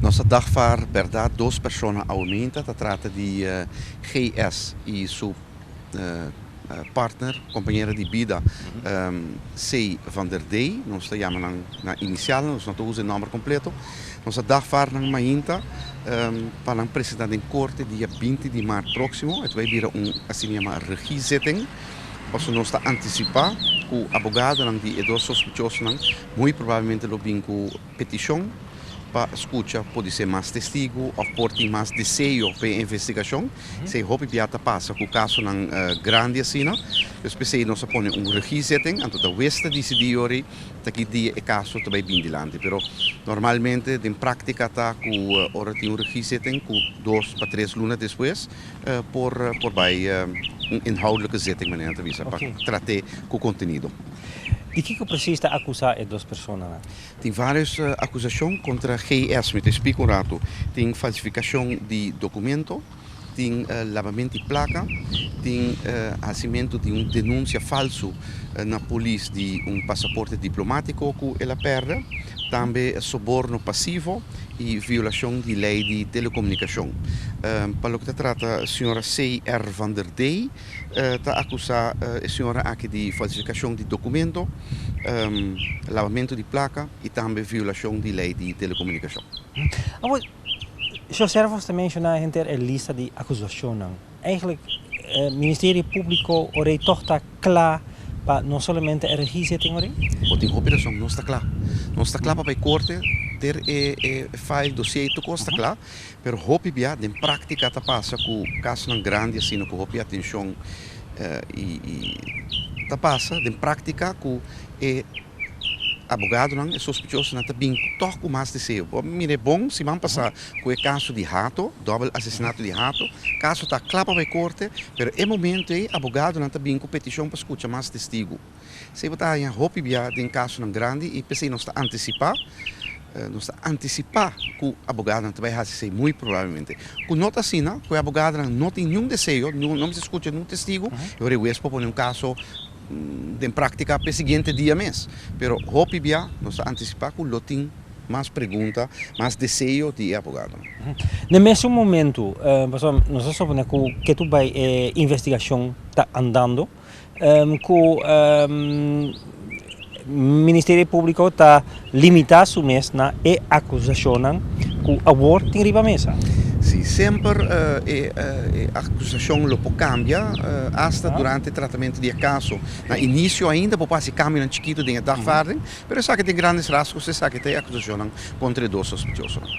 Nos a dagvaar berdad dos persona aumenta, ta trata di GS y su partner, compañera di bida, C. van der D. Nos ta yama nan na inicial, nos no ta usa e nomber completo. Nos a dagvaar nan mainta pa nan presenta den corte dia 20 di maart proximo. E ta bay bira un asina yama regiezitting, pasobra nos ta anticipa cu abogadonan di e dos sospechosonan muy probablemente lo bin cu peticion pa scucha podise mas testigo of por tin mas deseo pa e investigacion. Esey hopi bia ta pasa cu casonan grandi asina. Dus p'esey nos a pone un regiezitting, anto ta hues ta dicidi yori ta ki dia e caso ta bay bin dilanti. Pero normalmente den practica ta cu ora tin un regiezitting cu 2 pa 3 luna despues por bay un inhoudelijke zitting, manera nan ta bisa, pa trate cu contenido. Di kico precies ta acusa e dos personanan? Tin varios acusacion contra GS, mi ta explica un rato. Tin falsificacion di documento, tin lavamento di placa, tin hacimento di un denuncia falso na polis di un pasaporte diplomatico cu el a perde, tambe soborno pasivo y violacion di ley di telecomunicacion. Pa loke ta trata señora C.R. van der D, ta acusa e señora aki di falsificacion di documento, lavamento di placa y tambe violacion di ley di telecomunicacion. Awor, José ta menciona henter e lista di acusacionnan. Eigenlijk, Ministerio Publico ora toch ta cla pa no solamente e regiezitting ora? Bo tin hopi rason, nos ta cla. Nos ta cla pa corte, ter e file, dossier, tur cos ta cla, pero hopi bia, den practica ta pasa cu casonan grandi asina, cu hopi atencion y ta pasa den practica cu e abogadonan, e sospechosonan ta bin toch cu mas deseo. Bo mira bon, siman pasa cu e caso di Hato, dobbel asesinato di Hato, caso ta cla pa corte, pero e momento ey abogadonan ta bin cu peticion pa scucha mas testigo. Si bo ta haña hopi bia den casonan grandi y p'esey nos ta anticipa cu abogadonan ta bay haci esey muy probablemente. Cu no ta asina, cu e abogadonan no tin ningun deseo, no mester scucha ningun testigo, y ora hues por pone un caso den practica pa e siguiente dia mes. Pero hopi bia nos ta anticipa cu lo tin mas pregunta, mas deseo di abogado. Na mesun momento, nos ta supone cu tur bay investigacion ta andando, cu Ministerio Publico ta limita su mes na e acusacionnan cu awor tin riba mesa. Si, semper e acusacion lo por cambia, hasta durante e tratamento di caso. Na inicio ainda por haci cambio chikito den e dagvaarding, pero esaki tin grandes rasgos, esaki tin acusacion contra e dos sospechosonan.